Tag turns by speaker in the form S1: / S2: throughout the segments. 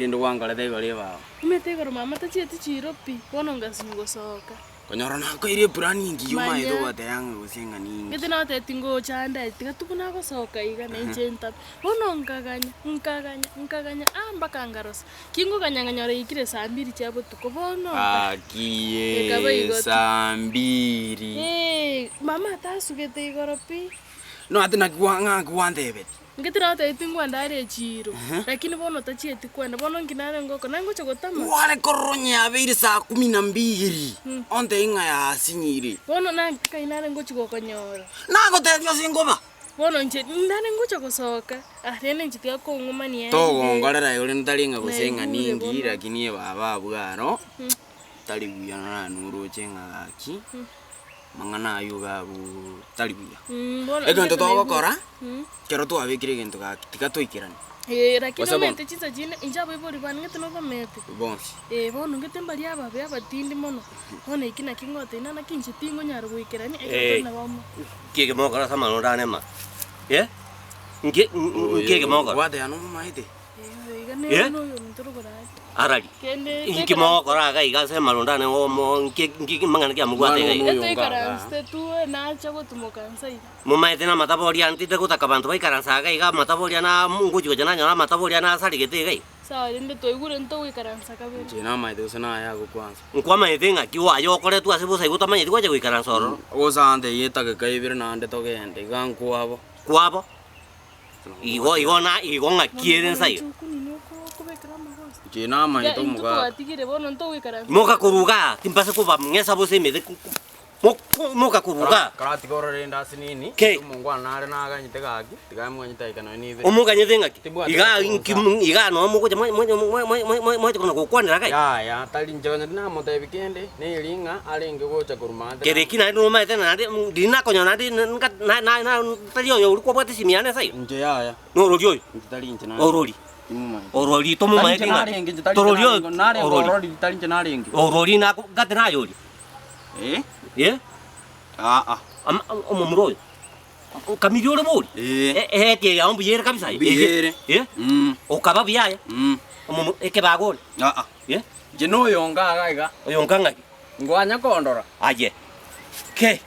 S1: Rende gwankorete igoro ebao.
S2: Omanyete igoro mama tachieti chiiro pi, bono ngasinywa gosoka.
S1: Konyora nakoire eplan engiya omanyete
S2: Manya.
S1: ogoteba ng'a gose ng'a ninki.
S2: Gete nagotebi tingocha ande aye, tiga tu buna agosoka iga na inche ntabe. Bono nkaganya, nkaganya, nkaganya aa mpaka nkarosa. Ki nkoganya nkanyora yaikire saa mbiri chia botuko, bono nka
S1: Gaki
S2: ekaba
S1: yee
S2: igo ti.
S1: saa mbiri.
S2: Eeh, mama atasugete igoro pi.
S1: Noate naki gwa ng'a gwantebetie.
S2: Inche tinagotebi tingwenda are echiiro, lakini bono tachieti kwenda, bono nki nare ngokora? Nare ngocha gotama?
S1: Kware korora onye yabeire saa kumi na mbiri, ontebie ng'a yasinyire.
S2: Bono naki nare ngochi gokonyora?
S1: Nagotebia ase ngoba.
S2: Bono inche nare ngocha gosoka, ah rende inche tiga kong'umania ere.
S1: Togongorera igo rende tari ng'a gose ng'a
S2: Naigure
S1: ninki,
S2: bono.
S1: lakini ebaba abwo aro, tari buya nonye noroche ng'a gaki. Amang'ana ayio iga abwo tari buya.
S2: Bono
S1: Egento
S2: inche naigure.
S1: togokora, ekero twabekire egento gaki, tiga toikeranie.
S2: Ee, lakini
S1: Gose bono.
S2: omanyete chinsa chinde, inche abaibori bane ng'ete nobamete.
S1: Bonsi.
S2: Ee, bono ng'ete mbaria ababe abatindi mono, bono eki naki ngoteba naki inche tingonyara goikerania ekero
S3: Eh.
S2: tore nabo amo.
S3: Nki eke mogokora ase amaronda ane ama? Eh? Nki nki eke mogokora?
S1: Gwateba nomomaete.
S2: Ee, iga
S3: Eh?
S2: nere noyo omonto orokorare.
S3: Arari.
S2: Kende
S3: Inki mogokora iga iga ase amaronda ane omo nki nki mang'ana ki amobwate iga iga?
S1: Mwana oyo
S2: Etoikaransete tu nacha gotumoka nsa iga.
S3: Momaete namatabori ane tinde gotaka abanto baikaranse iga iga amatabori ane aa ngochi gocha nanyora amatabori ane asaregete iga iga.
S2: Sawa rende twaigure ntogoikaransa kabere.
S1: Inche namaete gose naye agokwansa.
S3: Nkwamaete ng'aki oaye okoretwe ase bosa igo otamanyeti gocha goikaransa ororo.
S1: Gose antebie etageka ibere naende togende iga nkwabo.
S3: Kwabo. Igo igo na igo ng'aki ere nsa iga.
S1: Inche namaete omogaka.
S3: Moka korwa igaa, timbase kobang'esa bose emete moko moka korwa igaa.
S1: Karatiga orore rende ase nini,
S3: Kei.
S1: omongwana nare naganyete gaki, tiga amoganyete dakika nonya na ibere.
S3: Omoganyete ng'aki?
S1: Tibwati
S3: Igaa
S1: gosoa.
S3: inki igaa noo mogocha mwa- mwa- mwa- mwa- mwa- mwa- mwacha kona gokwanera iga?
S1: Yaya, tari inche onye tinamotebi kende, neri ng'a arenge gocha korwa maate
S3: Kere eki naende nomaete naende ndiri nakonyora naende nga na na na tari oyo oria kwabwate esimi yane ase iga?
S1: Inche yaya,
S3: Norori oyo?
S1: inche tari inche narenge.
S3: Orori.
S1: Timomaeti.
S3: Orori
S1: Tari
S3: tomomaeti
S1: inche
S3: ng'a
S1: narenge, inche tari inche
S3: torori oyo
S1: narenge, narenge
S3: orori.
S1: orori tari inche narenge.
S3: Orori nako gati naye oria.
S1: Eh?
S3: Eh?
S1: Aa.
S3: Ama omomura oyo. Kamiri ore bori?
S1: Eh.
S3: Eheti eye yao mbuya ere kabisa aye?
S1: Mbuya ere.
S3: Eh?
S1: Mm.
S3: Okaba buya aye?
S1: Mm.
S3: Omomu ekebago ore?
S1: Aa.
S3: Eh?
S1: Inche noyonga iga iga.
S3: Oyonga ng'aki?
S1: Ngwanya kondora.
S3: Aye. Ke.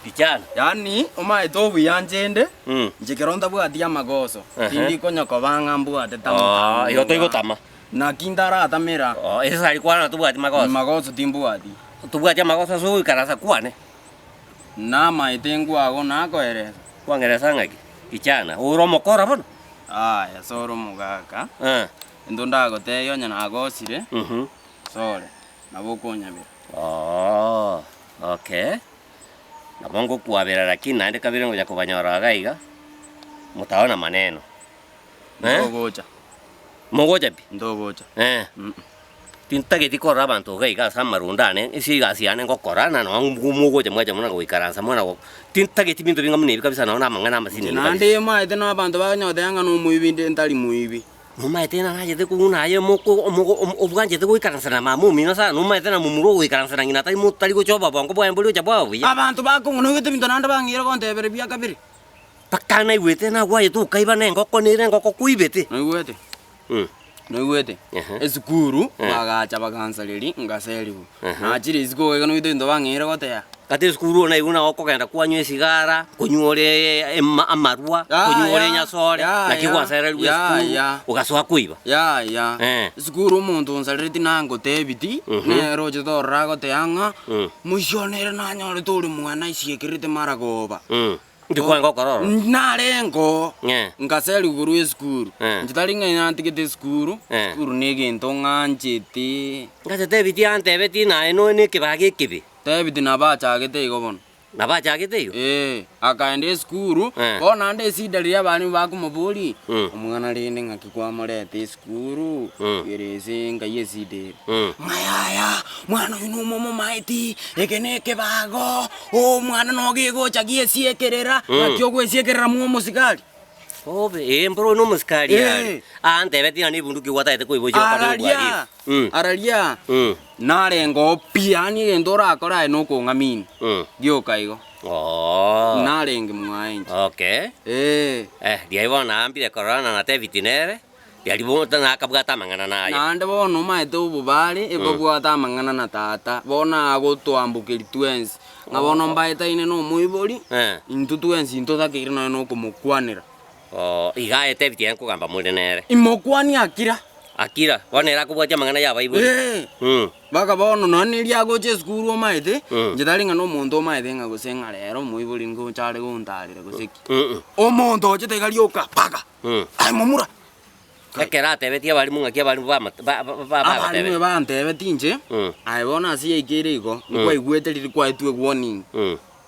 S3: Kijana.
S1: Yaani omaete obuya nchende,
S3: Mm.
S1: inche kero ntabwati amagoso,
S3: Ehe.
S1: tindi konya koba ng'a mbwate tama
S3: Ah,
S1: tama
S3: igo
S1: iga.
S3: toigotama.
S1: Naki ntaratamera,
S3: Oh, ase aria kwarana tobwati magoso.
S1: magoso timbwati.
S3: Tobwati amagoso ase ogoikaransa kwane.
S1: Namaete nkwago nakoeresa.
S3: Kwang'eresa ng'aki? Kijana, ore omokora bono?
S1: Aya, sore omogaka,
S3: Eh.
S1: intwe ndagotebie onye nagosire,
S3: Mhm.
S1: sore, nabo okonyabera.
S3: Oo, okay. Nabo ngokwabera lakini naende kabere ngocha kobanyora iga iga, motaona maneno. Eh?
S1: Ntogocha,
S3: Mogocha pi?
S1: ntogocha.
S3: Eh.
S1: Mm.
S3: Tintageti korora abanto iga iga ase amarondo ane, ase egasi yane ngokora, na nonye mogocha mwacha buna goikaransa mwana go, tintageti binto binga buna ebi kabisa nonye na amang'ana amasinini kabisa.
S1: Naende maete na abanto bakonyoteba ng'a nomoibi inde ntari moibi.
S3: Nomaete ng'a nachete korwa buna aye omoko omogo omo obwanchete goikaransa na mama omino sana, nomaete na momura ogoikaransa na ng'ina tari mo tari gocha obobongo bwaye mbori gocha bwaba buya.
S1: Abanto bakong'u noigwete ebinto naende bang'eire gontebereria bia kabere.
S3: Mpaka naigwete nagwayete okaiba na engoko nere engoko kwaibete.
S1: Noigwete? Noigwete?
S3: Ehe.
S1: Esukuru
S3: Eh.
S1: bagacha bagansareria ngaserigwa.
S3: Ehe.
S1: Nachire isiko iga noigwete ebinto bang'eire goteba.
S3: Gati esukuru one naigure nabo okogenda kwanywa esigara, konywa ore ema amarwa,
S1: Ya,
S3: konywa ore
S1: ya,
S3: enyasore,
S1: ya,
S3: naki
S1: ya,
S3: gwasererigwe
S1: ya,
S3: esukuru,
S1: ya.
S3: ogasoa koiba.
S1: Yaya,
S3: Eh.
S1: esukuru omonto onsarereti nangotebiti,
S3: Mhm.
S1: nere ochete ororo agoteba ng'a,
S3: Mm.
S1: moisio one ere nanyorete ore mwana isiekerete maragoba.
S3: Mm. Inki kwarenge gokora ororo?
S1: Narengeo,
S3: Eh.
S1: nkaserigwa korwa esukuru.
S3: Eh.
S1: Inche tari ng'a nantigete esukuru,
S3: Eh.
S1: esukuru na egento ng'anchete.
S3: Ngase tebiti antebeti naye noe na ekebago ekebe.
S1: Tebiti nabo achagete igo bono.
S3: Nabo achagete igo?
S1: Ee, akaenda esukuru,
S3: Eh.
S1: bono naende esida riria abalimu bakomoboria,
S3: Mm.
S1: omwana rende ng'aki kwamoreta esukuru,
S3: Mm.
S1: ere ase nkai esida ere.
S3: Mm.
S1: Ng'a yaya, mwana oyio nomomomaeti, eke na ekebago, omwana nogegocha giesiekerera,
S3: Mm.
S1: ng'aki ogwesiekerera mwa omosigari.
S3: Bobe, ee mboro oyo nomosikari
S1: Eh.
S3: are. Antebeti ng'a nebunduki gwatagete koibochia okore
S1: Araria,
S3: obwarifu. Mm.
S1: araria,
S3: Mm.
S1: narengeo pi, yaani egento orakore aye nokong'amini,
S3: Mm.
S1: gioka igo.
S3: Oo.
S1: Narenge mwaye inche.
S3: Okay.
S1: Eh.
S3: Eh, riaye bono naambire kororana na David nere. Riaria bono nakabwate amang'ana naye.
S1: Naende bono omaete obobare, ebabwate amang'ana na tata, bono agotoambokeria twensi, ng'a bono mbaetaine nomoibori, intwe twensi ntotakeire nonya nokomokwanera.
S3: Oo, iga aetebitie nkogamba more nere.
S1: Imokwanie Akira.
S3: Akira, bono ere akobwatia amang'ana y'abaibori.
S1: Ee. Mpaka bono nonya neria agocha esukuru omaete, inche tari ng'a nomonto omaete ng'a gose ng'a rero omoibori ngocha are gontarera gose ki. Omonto ochete iga rioka mpaka, aye momura.
S3: Ekero atebetie abalimu ng'aki abalimu bamo ba ba ba
S1: Abalimu
S3: bagotebetie.
S1: ebantebetie inche, aye bono ase yaikeire igo, nkwaigwete riria kwaetwe ewarning,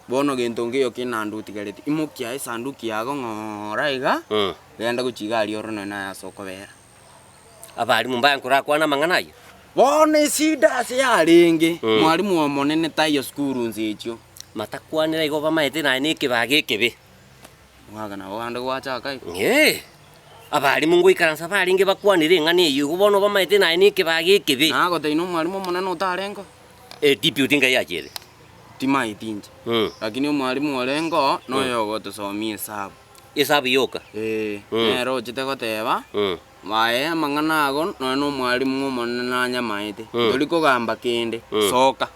S1: bono gento nkeiyo kenande otigareti, imokia esanduki yago ng'ora iga, genda gochia iga aria orore nonye naye ase okobera.
S3: Abalimu mbaye nkorakwane amang'ana ayio.
S1: Bono esida ase yarenge, mwalimu omonene taiyo sukuru nse echio.
S3: Matakwanera igo bamaete naye nekebago ekebe.
S1: Omwaka nabo gande gwachaka igo.
S3: Ee, abalimu ngoikaransa barenge bakwanere eng'ana eyio igo bono bamaete naye nekebago ekebe.
S1: Nagotebia na omwalimu omonene otarenge oo.
S3: Edipute nkai yachiete?
S1: Timaeti inche. Lakini omwalimu orenge oo, noyo ogotosomia esabu.
S3: Esabu yoka.
S1: Ee, nere ochete goteba, Aye amang'ana ago nonya nomwalimu omonene nanyamaete, ntori kogamba kende, soka.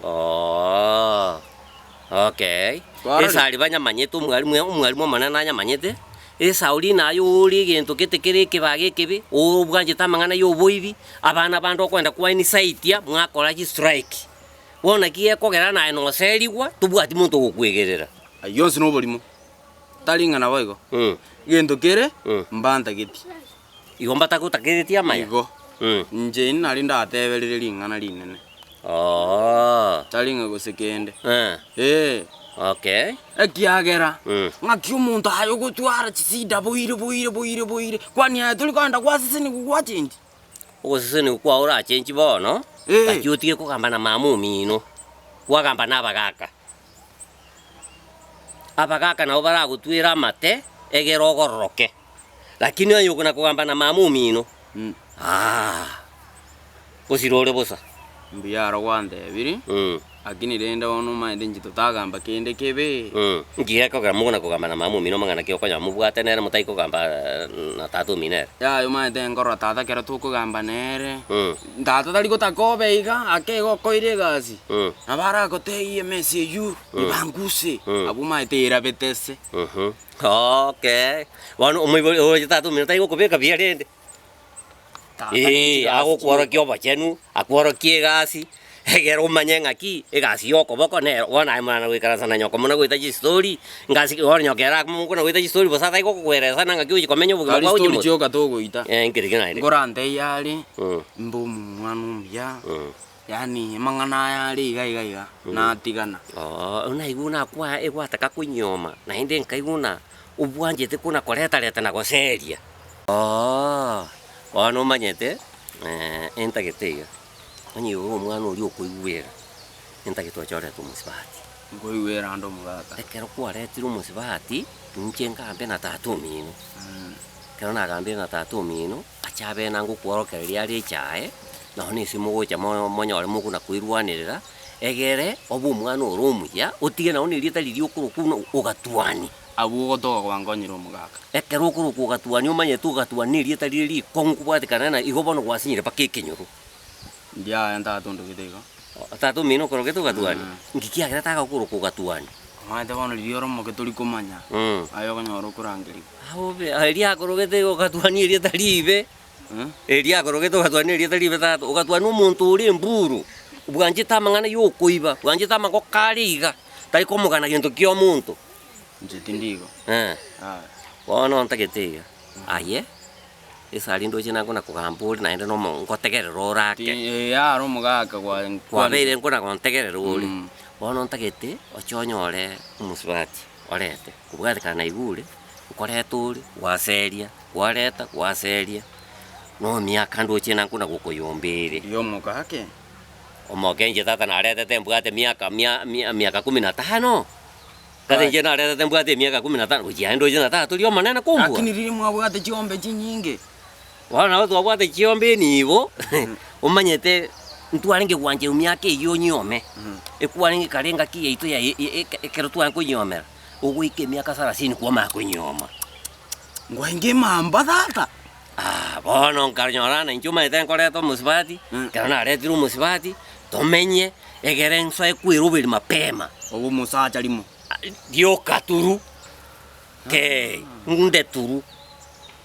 S3: Oo, okay.
S1: Twarorire.
S3: Esari banyamanyete omwalimu omwalimu omonene nanyamanyete, esauri naye ore egento gete kere ekebago ekebe, obwanchete amang'ana ya oboibi, abana bande okoenda kwainisaitia mwakora chistrike. Bono naki gekogera naye noserigwa, tobwati monto ogokwegerera.
S1: Ayio onsi noborimo. Tari ng'a naboigo. Gento kere mbantageti.
S3: Igo mbatagotageretie amaya.
S1: Igo. Inche nari ndateberire ring'ana rinene.
S3: Oo.
S1: Tari ng'a gose kende.
S3: Eh.
S1: Ee.
S3: Okay.
S1: Ekiagera, ng'aki omonto aye ogotwara chisida boire boire boire boire, kwani aye tori kogenda gwaseseniwa gwachenchia?
S3: Ogosesenigwa kwao orachenchie bono,
S1: Eh.
S3: gaki otige kogamba na mama omino, kwagamba na abagaka. Abagaka nabo baragotwere amate, egere ogororoke, lakini onye okona kogamba na mama omino, aah, osire ore bosa.
S1: Mbuya aro gwantebirie, lakini rende bono omanyete inche totagamba kende kebe.
S3: Nki gekogera mokona kogamba na mama omino amang'ana ki okonyora mobwate nere motari kogamba na tata omino ere?
S1: Yaya omanyete nkorora tata ekero tokogamba nere, tata tari gotaka obe iga, ake iga okoire egasi. Nabo aragotebie emesa eyio, ibanguse, abwo omanyete erabete ase.
S3: Okay, bono omoibori oyo tata omino tari gokobeka buya rende? Ee, agokworokia obochenu, akworokie egasi, egere omanye ng'aki egasi ya okoboko nero. Bono aye mwana goikaransa na nyoko muna goeta chistori, ngasi bono nyoko ere mokona goeta chistori bosa atari gokokoeresa na ng'aki ochi komenya obogima
S1: Tari
S3: bwao
S1: story
S3: chimoto.
S1: chioka togoita.
S3: Eh, nkeri ki naende?
S1: Nkorantebie are, mbe omwana omuya. Yaani amang'ana aya are iga iga iga, natigana.
S3: Oo, naigwe buna akwa egwataka konyuoma, naende nkaigwa buna obwanchete kona koreta reta na goseria. Oo, bono omanyete entagete iga, onye igo omwana oria okoigwera, entagete oche orete omosubati.
S1: Nkoigwera ande omogaka.
S3: Ekero kwaretire omosubati, inche ngambe na tata omino, ekero nagambire na tata omino. Ache abe nangokworokereria are echae, nonye na ase mogocha monyore mokona koirwanerera, egere obe omwana ore omuya, otige nonye na erieta riria okorokwa buna ogatwani.
S1: Abwo ogotoka gwankonyire omogaka.
S3: Ekero okorokwa ogatwani omanyete ogatwani na erieta rire rikong'u kobwatekana na igo bono gwasinyire mpaka ekenyoro.
S1: Ndiaye tata ondogete igo.
S3: Tata omino okorogete ogatwani? Nki kiagera tagakorokwa ogatwani?
S1: Omanyete bono riria ore omoke tori komanya, aye okonyora okorangerigwa.
S3: Aobe, eria akorogete igo ogatwania erieta riibe, eria akorogete ogatwania erieta riibe tata, ogatwania omonto ore emburu, bwanchete amang'ana ya okoiba, bwanchete amagoko are iga, tari komogana gento kia omonto.
S1: Inche tindi igo.
S3: Eh.
S1: Yaya.
S3: Bono ntagete iga, aye, esari ndoche nakona kogamba ore naende nomo ngotegerera ore ake.
S1: Ti ee aro omogaka gwa
S3: Kwabeire nkona gontegerera ore, bono ntagete oche onyore omosubati orete, kobwatekana naigure. Nkoreta ore, gwaseria, kwareta, gwaseria, na emiaka ndoche nankuna gokoyomba ere.
S1: Rigia omogake.
S3: Omoke inche tata naretete mbwate miaka mia mia miaka kumi na tano, tata inche naretete mbwate emiaka kumi na tano, gochia aye ndoche na tata tori omonene kombua.
S1: Lakini riria mwabwate chiombe chinyinge.
S3: Bono nabo twabwate chiombe enibo, omanyete ntwarenge gwancha emiaka eyio onyiome, ekwarenge kare engaki yaito ya ekero twarenge konyiomera. Ogoika emiaka sarasini kwamanya konyuoma.
S1: Ngwainga emamba tata.
S3: Ah. Bono nkanyora na inche omanyete nkoreta omosubati, ekero naretire omosubati, tomenye, egere nsoe kweroberi mapema.
S1: Obe omosacha rimo.
S3: Rioka turu, kei, nde turu,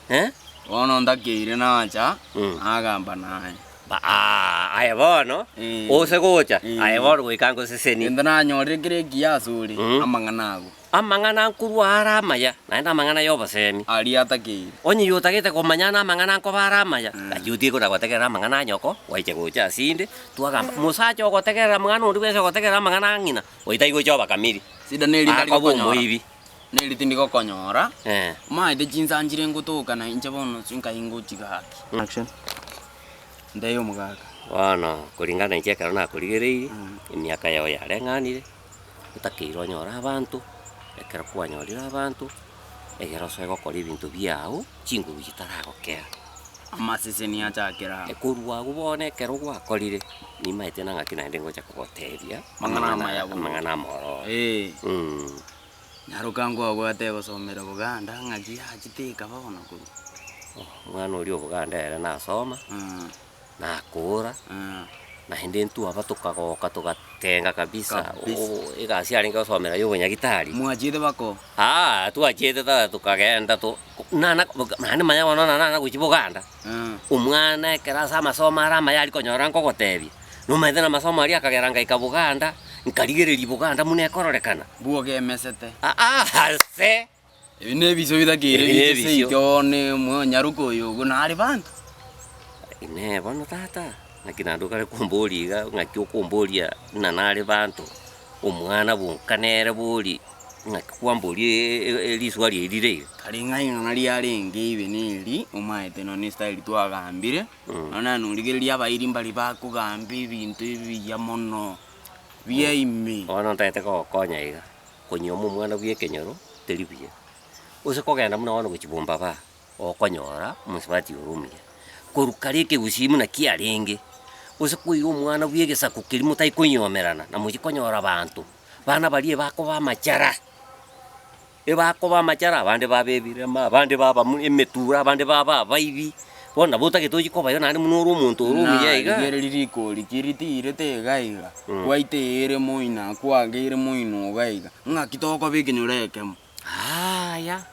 S3: eh.
S1: Bono ntakeire nacha, nagamba naye.
S3: Aa, aye bono, ose gocha, aye bono goika ngosesenie.
S1: Gento nanyorire kere ekiya asore, amang'ana ago.
S3: Amang'ana nkorwa are amaya, naende amang'ana y'obosemi.
S1: Aria atakeire.
S3: Onye oyotagete komanya namang'ana nkoba are amaya, gaki otige kona gotegerera amang'ana a nyoko, gwaicha gocha ase inde, twagamba. Mosacha ogotegerera mwana onde bwensi ogotegerera amang'ana a ng'ina, oyo tari gocha oba kamiri,
S1: Shida neri ntari
S3: akoba
S1: gokonyora.
S3: omoibi.
S1: Neri tindi gokonyora,
S3: Eh.
S1: omanyete chinsa nchire ngotoka na inche bono nkai ngochi gaki. Ntebi omogaka.
S3: Bono koringana inche ekero nakorigereirie, emiaka yao yareng'anire. Otakeire onyore abanto, ekero kwanyorire abanto, egere osoe gokora ebinto biago, chinguru chitaragokea.
S1: Amaseseni achakere amo.
S3: Korwa agwo bono ekero gwakorire, nimaete na ng'aki naende ngocha kogotebia,
S1: Amang'ana amaya bono.
S3: amang'ana amororo.
S1: Eh. Nyaroka nkwabwate gosomera Buganda ng'aki yachete ekaba bono korwa.
S3: Omwana oria o Buganda ere nasoma. Nakoora, naende ntwaba tokagoka togatenga kabisa,
S1: Kabisa.
S3: oo egasi yarenge gosomera ya obonyagitari.
S1: Mwachiete bako?
S3: Aa, twachiete tata tokagenda to nana naende manya bono na nana gochia boganda, omwana ekero ase amasomo are amaya aria konyora nkogotebia, nomanyete na amasomo aria akagera ngaika boganda, nkarigereria boganda buna ekororekana.
S1: Bwoka emesete.
S3: Aa ase.
S1: Ebi nebisio bitakeire
S3: Ebi
S1: biche
S3: nebisio.
S1: seito one omonyaroka oyo ogo nare banto.
S3: Inee bono tata, naki naende okare komboria iga, ng'aki okomboria ng'a nare banto, omwana bonka nere bori, ng'aki kwamboria riswari eri rire iga?
S1: Kare ng'a ing'ana riarenge ibe neri, omaete nonye estyle twagambire, nonye naende origereria abairi mbari bakogamba ebinto ebiya mono, bia ime.
S3: Bono ntagete kogokonya iga. Konyuoma omwana bw'ekenyoro teri buya, gose kogenda buna bono gochia bombaba, okonyora omosubati ore omuya. Korwa kare ekegusii buna kiarenge, gose koira omwana bw'egesaku keria motari konyuomerana na mochie konyora abanto, bana baria ebakoba amachara, ebakoba amachara abande babe ebirema, abande baba mu emetura, abande baba abaibi, bono nabo otagete ochie kobayo naende buna ore omonto ore omuya igaa.
S1: Rigereria rikori ki ritiirete iga iga, Gwaiteire moino, kwageire moino iga iga, ng'aki tokoba ekenyoro ekemo.
S3: Aaya,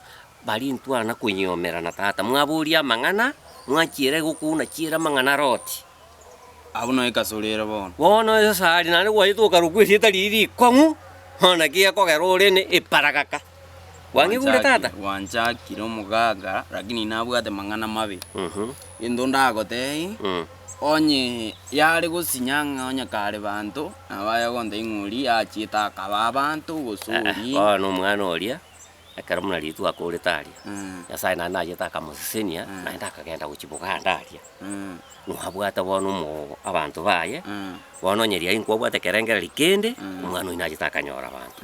S3: baria intwana konyiomerana tata, mwaboria amang'ana, mwachiera igo okuna chiera amang'ana Loti.
S1: Abwo noo ekasoro ere bono.
S3: Bono esari naende gwachete okarokwa erieta riria rikong'u, bono naki gekogera ore ne eparagaka. Kwang'igure tata?
S1: Gwanchakire omogaka, lakini nabwate mang'ana mabe. Gento ndagotebie, onye yare gosinya ng'a onye kare banto, nabo aye ogontebia ng'a oria achiete akaba abanto gose oria.
S3: Bono omwana oria, ekero buna rituko akorete aria, Nyasaye naende nachete akamosesenia, naende akagenda gochia boganda aria. Nobwate bono omo abanto baye, bono onye riaye nkwabwate ekerengererio kende, omwana oyio nachete akanyora abanto,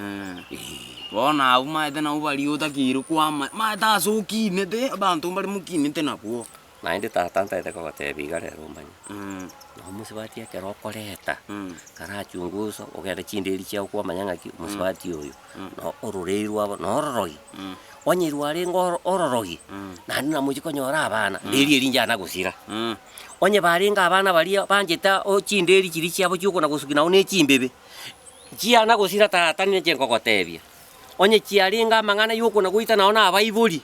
S3: eeh.
S1: Bono abwo maete nabwo baria otakeire kwama, maete ase okinete, abanto mbare mokinete nabwo.
S3: Naende tata ntaete kogotebia iga rero omanye, na omosubati ekero okoreta, karachungusa ogende chinderi chiago kwamanya ng'aki omosubati oyo, na ororei rwabo nororogi. Onye rwarenge oro ororogi, naende namochie konyora abana, nderi eria inche nagosira. Onye barenge abana baria banchete o chinderi chiria chiabo chiokona gosukia nabo ne chimbebe, chiana gosira tata ninche nkogotebia, onye chiarenge amang'ana ya okona goita nao na abaibori,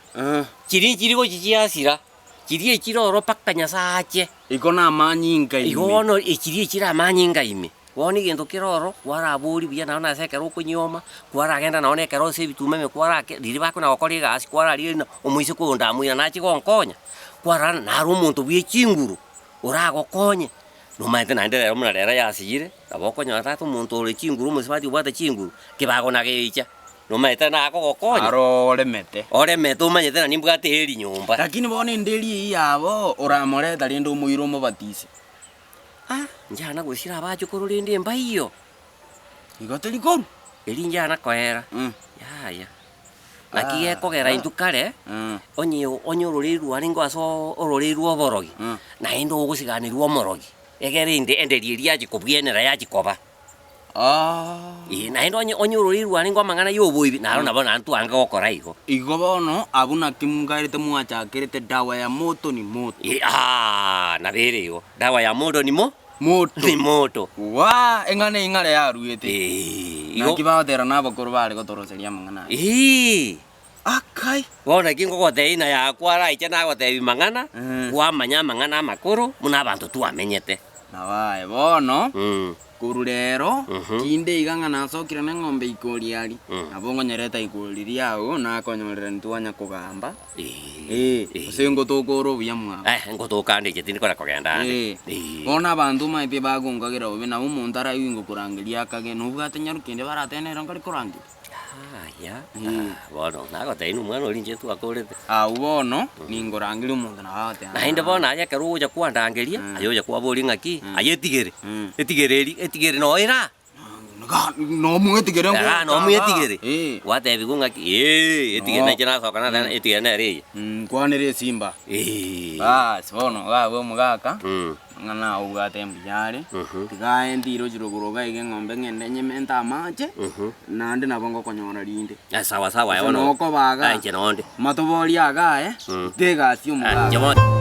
S3: chiria nchiri gochia chiasira, chiria echire oro mpaka Nyasaye ache.
S1: Igo namanyinga ime.
S3: Igo bono echiria echire amanyinga ime. Bono egento kere ororo, kwaraboria buya naende ase ekero okonyioma, kwaragenda nonye na ekero ase ebituma ime kwarake riria bakona gokora egasi kwararigereria ng'a omoiseke oyo ndamoira nache gonkonya, kwarora nare omonto bwe chinguru oragokonye, nomanyete naende rero buna rero yasiyire, nabo okonyora tata omonto ore chinguru omosubati obwate chinguru, kebago na gecha, nomanyete nakogokonya.
S1: Aro oremete.
S3: Oremete omanyete na nimbwate eri nyomba.
S1: Lakini bono enderi eyio yabo, oramoreta rende omoire omobatise.
S3: Ah, inche gosira abachokoro rende mbaiyo.
S1: Igo teri korwa.
S3: Eri inche koera, yaya. Naki gekogera intwe kare, onye onye ororeri rwarenge ase ororeri rwa oborogi, naende ogosiganerwa omorogi, egere ende enderi eria yachi kobwenera yachi koba.
S1: Aah.
S3: Ee, naende onye onye ororirwe arenge amang'ana ya oboibi, naro nabo naende twange gokora igo.
S1: Igo bono abwo naki mongaerete mwachakerete dawa ya moto ni moto.
S3: Ee, aah, nabo ere igo, dawa ya moto ni mo
S1: Moto.
S3: ni moto.
S1: Waa, eng'ana eyio ng'are yaruete.
S3: Ee, igo.
S1: Naki bagotera na abakoro bare gotoroseria amang'ana aya.
S3: Ee.
S1: Akai!
S3: Bono naki ngogotebia ng'a yakwa araiche nagotebia mang'ana, kwamanya amang'ana amakoro buna abanto twamenyete.
S1: Nabo aye bono, korwa rero, tinde iga ng'a nasokire neng'ombe ikori aria, nabo ngonyereta ikori riao nakonyorera ntwanya kogamba, ee, gose ngotoka ore obuya mwabo.
S3: Eh, ngotoka ande inche tindi kona kogenda ande.
S1: Ee, bono abanto omanyete bagonkagera bobe, nabo omonto araigwe ngokorangeria akage, nobwate nyarokende baratebe nere nkare korangeria.
S3: Aya, bono nagotebia ng'a omwana oria inche twakorete.
S1: Agwo bono ningorangeria omonto nabo agoteba ng'a.
S3: Naende bono aye ekero ogocha kwandangeria, aye ocha kwaboria ng'aki, aye etigere, etigere eri, etigere noo ere aa.
S1: Nomoetigere
S3: Igaa nomoetigere,
S1: Eh.
S3: gwatebigwa ng'aki eeh, etigere
S1: Noo.
S3: nainche nasoka nateba etigere nere eye.
S1: Nkwanere esimba.
S3: Eeh.
S1: Baas, bono iga abwo omogaka. Ng'a naobwate mbuya are, tiga aye ntire ochire rogoro iga iga eng'ombe ng'ende nyemente amache, naende nabo ngokonyora rinde.
S3: Sawa sawa aye
S1: Gose
S3: bono
S1: nokoba igaa,
S3: inche nonde.
S1: Amatoboria iga aye, ita egasi
S3: Inche
S1: omogaka.
S3: bono.